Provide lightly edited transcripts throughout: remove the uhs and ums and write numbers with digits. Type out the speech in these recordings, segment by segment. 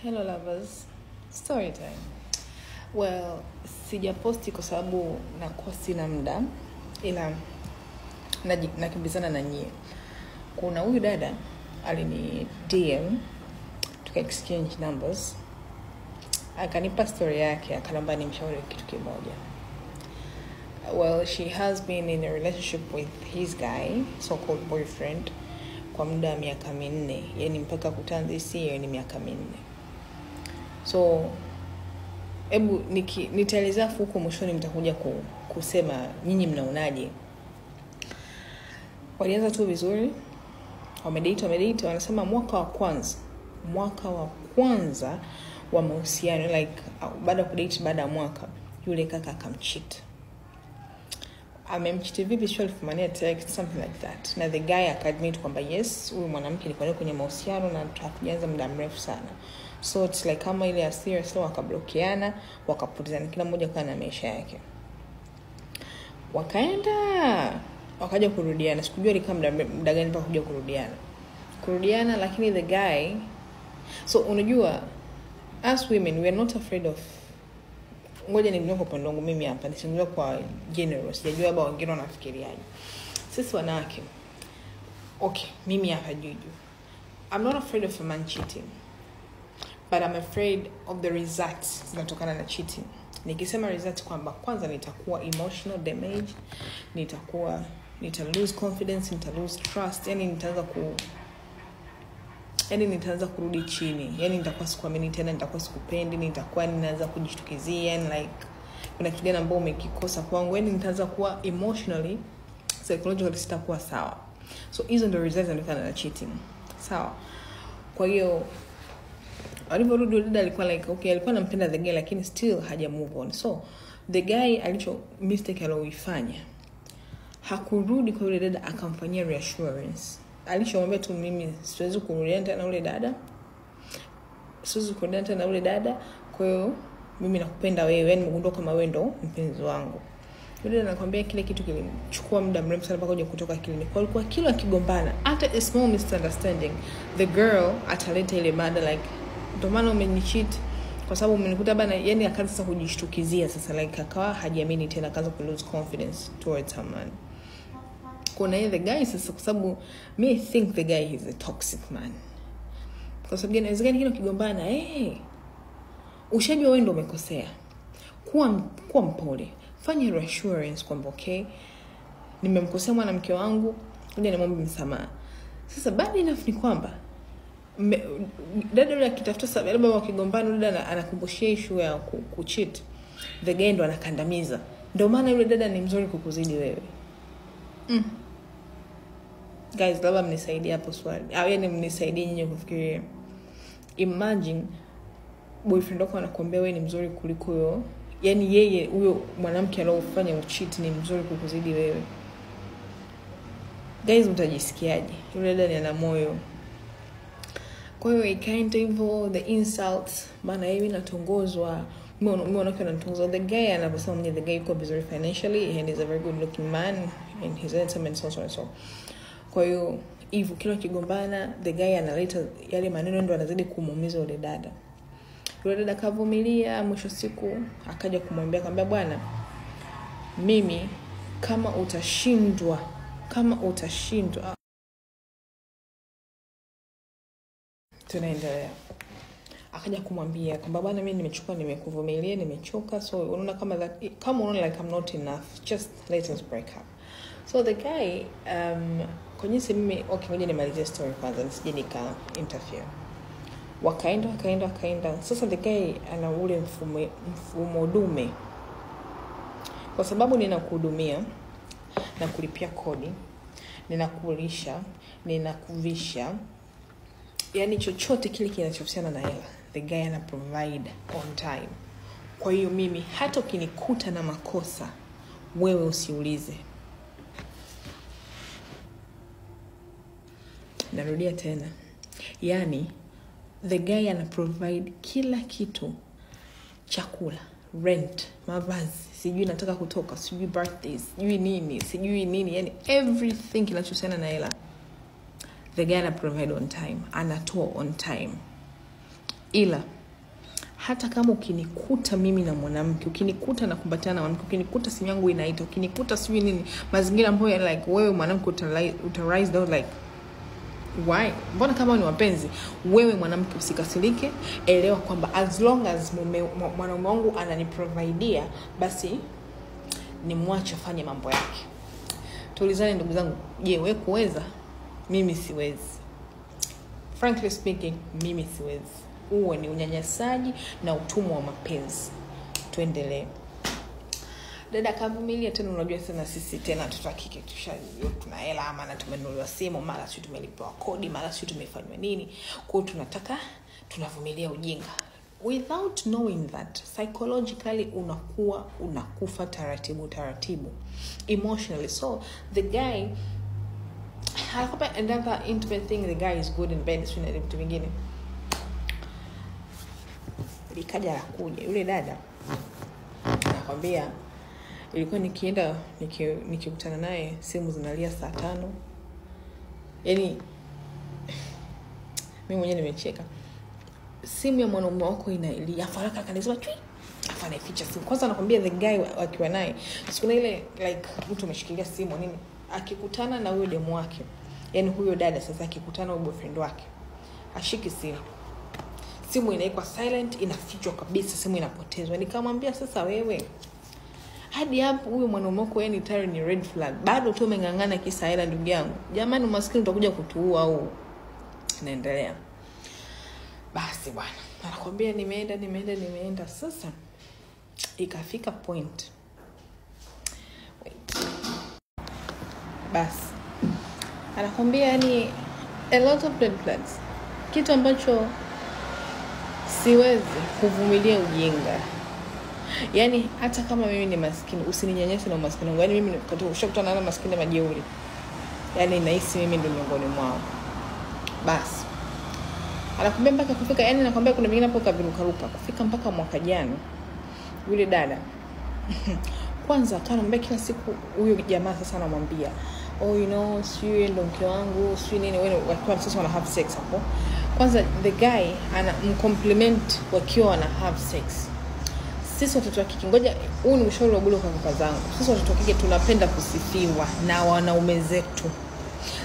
Hello lovers, story time. Well, sijaposti kwa sababu nakuwa sina muda, ila nakimbizana na nyie. Kuna huyu dada alini DM, tuka exchange numbers, akanipa story yake, akaniomba nimshauri kitu kimoja. Well, she has been in a relationship with his guy, so-called boyfriend, kwa muda wa miaka 4, yani mpaka kutana this year ni miaka 4. So hebu nitaelezea huko mwishoni, mtakuja kusema nyinyi mnaonaje. Walianza tu vizuri, wamedate, wanasema mwaka wa kwanza wa mahusiano, like baada ya kudate, baada ya mwaka yule kaka akamcheat. Amemcheat vipi? Sio alifumania text, something like that. Na the guy akaadmit kwamba yes, huyu mwanamke alikuwa kwenye mahusiano na hatujaanza muda mrefu sana. So it's like kama ile ya serious, so wakablokiana, wakapotezana, kila mmoja kwa na maisha yake. Wakaenda wakaja kurudiana, sikujua ilikuwa muda gani mpaka kuja kurudiana, lakini the guy, so unajua as women we are not afraid of, ngoja niongee kwa upande wangu mimi hapa, nisingejua kwa general, sijajua labda wengine wanafikiriaje. Sisi wanawake, okay, mimi hapa Juju, I'm not afraid of a man cheating, but I'm afraid of the results zinatokana na cheating. Nikisema results kwamba kwanza nitakuwa emotional damage, nita lose confidence, nita lose trust, yani nitaanza kurudi chini, yani nitakuwa sikuamini tena, nitakuwa sikupendi, nitakuwa ninaanza kujishtukizia, yani like kuna kitu gani ambao umekikosa kwangu, yani nitaanza kuwa emotionally, psychologically sitakuwa sawa. So hizo ndio results zinatokana na cheating. Sawa. Kwa hiyo aliporudi dada alikuwa like okay, alikuwa anampenda the guy lakini still haja move on. So the guy alicho mistake alioifanya, hakurudi kwa yule dada akamfanyia reassurance. Alichomwambia tu, mimi siwezi kurudiana tena na yule dada, siwezi kurudiana tena na yule dada, kwa hiyo mimi nakupenda wewe, yani nimegundua kama wewe ndo mpenzi wangu. Yule dada anakuambia kile kitu kilimchukua muda mrefu sana mpaka kuja kutoka akilini. Kwa alikuwa kila akigombana, hata a small misunderstanding, the girl ataleta ile mada like ndio maana umenicheat kwa sababu umenikuta bana, yani akaanza sasa kujishtukizia sasa, like akawa hajiamini tena, akaanza ku lose confidence towards her man. Kuna the guy sasa, kwa sababu me think the guy is a toxic man. Kwa sababu inawezekana kile ukigombana, ushajua wewe ndio umekosea. Kuwa mpole. Fanya reassurance kwamba okay, nimemkosea mwanamke wangu, ngoja nimwombe msamaha. Sasa bad enough ni kwamba dada yule akitafuta sababu wakigombana, dada anakumbushia issue ya kucheat, the guy ndo anakandamiza. Ndio maana yule dada ni mzuri kukuzidi wewe. Guys, labda mnisaidie hapo swali. Au yani mnisaidie nyinyi kufikiria. Imagine boyfriend wako anakuambia wewe ni mzuri kuliko huyo. Yani yeye huyo mwanamke aliyofanya ucheat ni mzuri kukuzidi wewe. Guys, mtajisikiaje? Yule dada ni ana moyo. Kwa hiyo ikaenda hivyo, the insults, maana yeye anatongozwa, mwanamke anatongozwa. The guy anaposema mwenye the guy yuko vizuri financially and is a very good looking man and he's handsome and so so and so. Kwa hiyo hivyo kila kigombana the guy analeta yale maneno ndio anazidi kumuumiza yule dada. Yule dada kavumilia, mwisho siku akaja kumwambia akamwambia, bwana mimi kama utashindwa tunaendelea. Akaja kumwambia kwamba bwana mimi nimechukua, nimekuvumilia, nimechoka, so unaona kama that, kama unaona like I'm not enough, just let us break up. So the guy kwa jinsi mimi, okay, ngoja nimalizie story kwanza nisije nika interfere. Wakaenda. Sasa the guy ana ule mfumo dume. Kwa sababu ninakuhudumia na kulipia kodi, ninakulisha, ninakuvisha, yani chochote kile kinachohusiana na hela, the guy ana provide on time. Kwa hiyo mimi hata ukinikuta na makosa, wewe usiulize. Narudia tena. Yani the guy ana provide kila kitu, chakula, rent, mavazi, sijui nataka kutoka, sijui birthdays, sijui nini, yani everything kinachohusiana na hela, the guy ana provide on time, anatoa on time. Ila hata kama ukinikuta mimi na mwanamke, ukinikuta nakumbatana na mwanamke, ukinikuta simu yangu inaita, ukinikuta sijui nini, mazingira ambayo like wewe mwanamke uta rise down like why? Mbona kama ni wapenzi? Wewe mwanamke usikasirike, elewa kwamba as long as mwanaume wangu ananiprovidea, basi nimwache afanye mambo yake. Tuulizane ndugu zangu, je, wewe kuweza? Mimi siwezi. Frankly speaking, mimi siwezi. Huo ni unyanyasaji na utumwa wa mapenzi. Tuendelee. Dada kavumilia tena. Unajua sana sisi tena watoto wa kike tuna hela, ama na tumenunuliwa simu, mara sio tumelipewa kodi, mara sio tumefanywa nini. Kwa hiyo tunavumilia ujinga without knowing that psychologically unakuwa unakufa taratibu taratibu, emotionally. So the guy anakupa another intimate thing, the guy is good in bed, sio na vitu vingine. Likaja la kuja, yule dada anakwambia ilikuwa nikienda nikikutana naye simu zinalia saa 5. Yaani mimi mwenyewe nimecheka. Simu ya mwanaume wako inalia haraka, kanizima chui, afa anaificha simu. Kwanza anakwambia the guy akiwa naye, sikuna ile like mtu ameshikilia simu nini, akikutana na huyo demu wake, yani huyo dada sasa akikutana na boyfriend wake, ashiki simu. Simu inaikwa silent, inafichwa kabisa, simu inapotezwa. Nikamwambia sasa wewe hadi hapo huyo mwanaume wako yani tayari ni red flag. Bado tu umeng'ang'ana kisa hela ndugu yangu. Jamani umaskini utakuja kutuua au naendelea. Basi bwana, anakuambia nimeenda. Sasa ikafika point. Wait. Basi anakuambia yani a lot of red flags. Kitu ambacho siwezi kuvumilia ujinga. Yaani hata kama mimi ni maskini, usininyanyase na umaskini wangu. Yaani mimi ushakutana na maskini majeuri. Yaani nahisi mimi ndio miongoni mwao. Basi anakuambia mpaka kufika, yani nakwambia kuna mingine hapo kavirukaruka kufika mpaka mwaka jana. Yule dada kwanza akanambia kila siku huyo jamaa sasa anamwambia, oh you know, sio ndo mke wangu, sio nini, wewe wakiwa sasa wana have sex hapo. Kwanza the guy ana mcompliment wakiwa wana have sex. Sisi watoto wa kike, ngoja huu ni ushauri wa bure kwa kaka zangu. Sisi watoto wa kike tunapenda kusifiwa na wanaume zetu.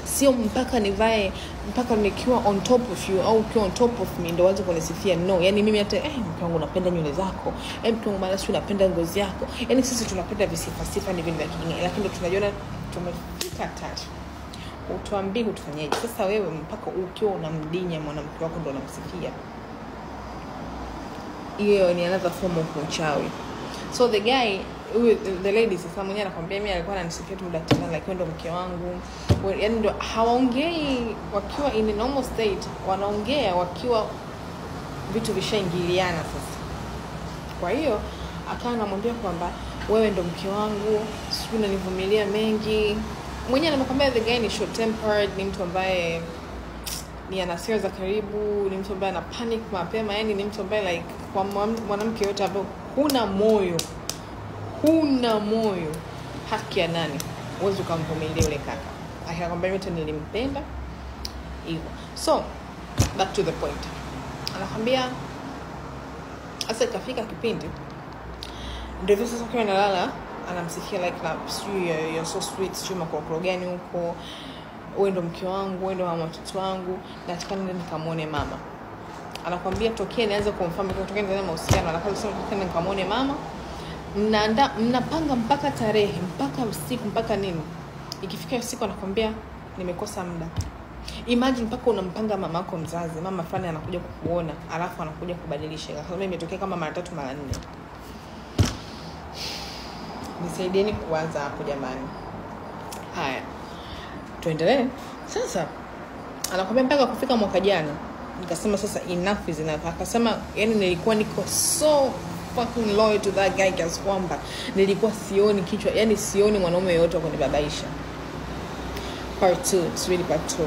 Sio mpaka nivae, mpaka nikiwa on top of you au ukiwa on top of me ndio waanze kunisifia. No, yani mimi hata mke wangu napenda nywele zako, mke wangu bana sio napenda ngozi yako. Yani sisi tunapenda visifa sifa ni vile vya kijinga, lakini ndio tunajiona tumefika tatu. Utuambie utufanyeje? Sasa wewe mpaka ukiwa unamdinya mwanamke wako ndio unamsifia. Hiyo ni another form of uchawi. So the guy, the lady sasa mwenyewe anakuambia mimi alikuwa ananisifia tu muda tena, like ndo mke wangu. Yaani ndo hawaongei wakiwa in a normal state, wanaongea wakiwa vitu vishaingiliana sasa. Kwa hiyo akawa anamwambia kwamba wewe ndo mke wangu, sijui unanivumilia mengi. Mwenyewe anamwambia the guy ni short tempered, ni mtu ambaye ni ana hasira za karibu, ni mtu ambaye ana panic mapema, yani ni mtu ambaye like kwa mwanamke yote ambaye huna moyo, haki ya nani, uweze kumvumilia yule kaka. Akakwambia yote nilimpenda hivyo. So back to the point, anakwambia sasa ikafika kipindi ndio hivyo sasa kwa analala anamsikia like na sijui you're so sweet, sijui makorokoro gani huko, wewe ndo mke wangu, wewe ndo mama watoto wangu, nataka nende nikamuone mama. Anakuambia tokea nianze kumfahamu, tokea nianze mahusiano, anaanza kusema tokea nikamuone mama. Mnapanga mpaka tarehe, mpaka usiku, mpaka nini. Ikifika usiku anakuambia nimekosa muda. Imagine mpaka unampanga mamako mzazi, mama fulani anakuja kukuona, alafu anakuja kubadilisha. Kwa sababu imetokea kama mara 3 mara 4. Nisaidieni kuanza hapo jamani. Haya, tuendelee. Sasa anakuambia mpaka kufika mwaka jana nikasema sasa enough is enough. Akasema yani nilikuwa niko so fucking loyal to that guy kiasi kwamba nilikuwa sioni kichwa, yani sioni mwanaume yeyote akonibabaisha. Part 2, it's really part 2.